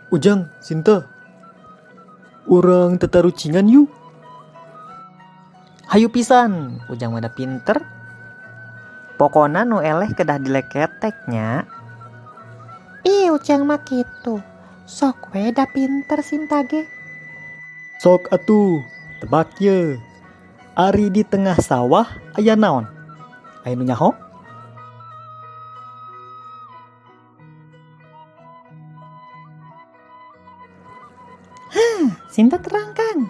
Ujang, Sinta. Urang tetarucingan yuk. Hayu pisan, Ujang mah da pinter. Pokona nu eleh kedah dileketek nya. Ih, Ujang mah kitu. Sok we da pinter Sinta ge. Sok atuh, tebak ye. Ari di tengah sawah aya naon? Aya nu nyaho? Hah, Sinta terangkan.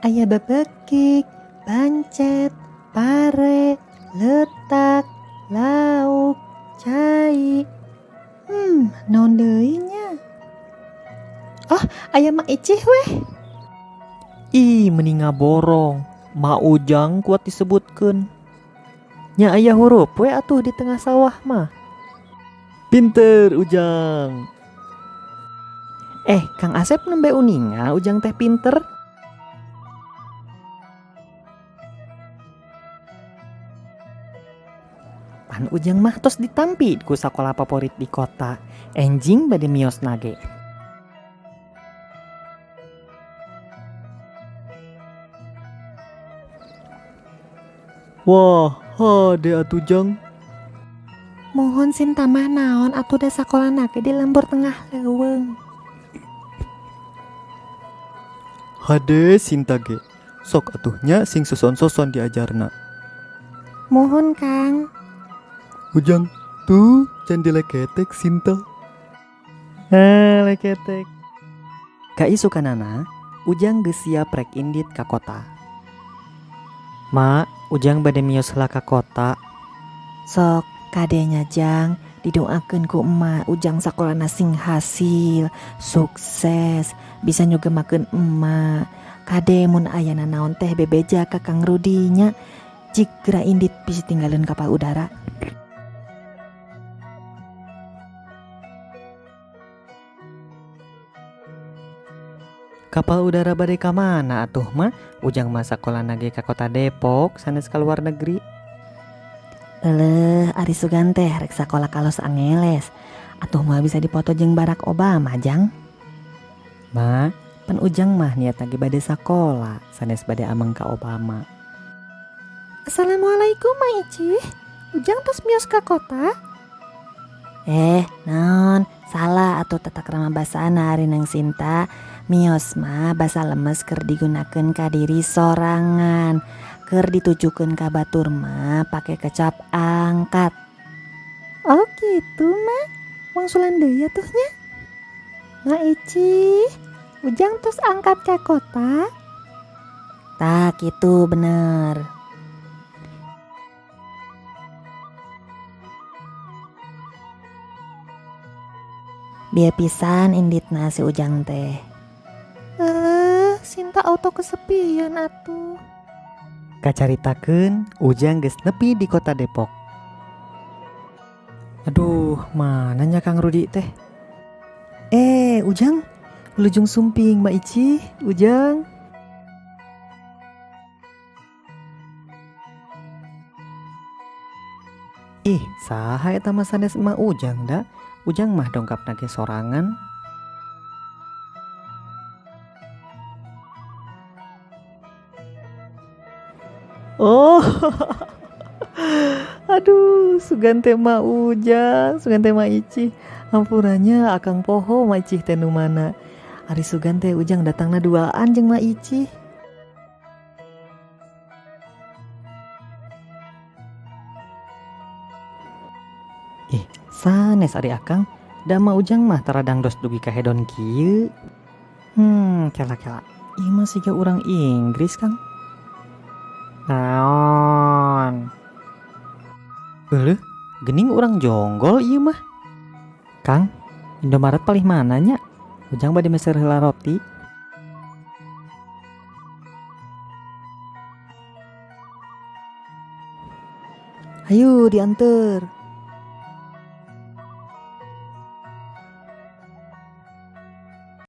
Aya bebekik, pancet, pare, letak, lauk, cai. Naon deui nya? Oh, aya Mak Icih weh. Ih, meni ngaborong. Mak Ujang kuat disebutkeun. Nya aya hurup we atuh di tengah sawah mah. Pinter Ujang. Kang Asep nembe uninga Ujang teh pinter. Pan Ujang mah tos ditampi ku sakola favorit di kota. Enjing bade mios nage. Wah, hade atuh Jang. Mohon Sinta mah naon atuh da sakola nage di lembur tengah leuweung. Hade Sinta ge. Sok atuhnya sing soson-soson diajarna. Mohon Kang. Ujang, tuh can dileketek Sinta. Heh, leketek. Kaisukanana, Ujang geus siap rek indit ka kota. Ma, Ujang bade mios heula ka kota. Sok kadenya Jang, didoakeun ku emak Ujang sakolana sing hasil, sukses, bisa nyugemakeun emak. Kade mun aya nanaon teh bebeja ka Kang Rudi nya, jik geura indit bisi tinggalin kapal udara. Kapal udara bade ka mana atuh mah? Ujang mah sakolana ge ka kota Depok, sanes ka luar negeri. Eleuh, ari sugan teh rek sakola ka Los Angeles. Atuh mah bisa dipoto jeung Barack Obama, Jang. Ma, pan Ujang mah niat lagi bade sakola, sanes bade ameng ka Obama. Assalamualaikum, Ma Icih. Ujang tos mios ka kota? Naon? Salah atuh tata krama basana ari Neng Sinta. Mios mah basa lemes keur digunakeun ka diri sorangan. Keur ditujukeun ka batur mah pake kecap angkat. Oh gitu mah. Wangsulan deui atuh nya. Ma Icih, Ujang tos angkat ka kota? Tah kitu bener. Bia pisan inditna si Ujang teh. Sinta auto kesepian atuh. Kacaritakeun Ujang geus nepi di kota Depok. Aduh, mana nya Kang Rudi teh? Ujang, lujung sumping Ma Icih, Ujang. Ih, saha eta mah sanes emak Ujang da? Ujang mah dongkap nage sorangan. Oh, aduh, sugan teh ma Ujang, sugan teh ma Icih. Ampurannya akang poho ma Icih teh nu mana. Ari sugan teh Ujang datangna duaan jeung ma Icih. Ih, sanes ari akang, da ma Ujang mah taradang dos dugi ka hedon kieu. Kela-kela. Ieu mah siga urang Inggris, Kang. Naon? Euleuh, geuning urang jonggol ieu mah. Kang, Indomaret palih mana nya? Ujang bade meser heula roti. Hayu dianter.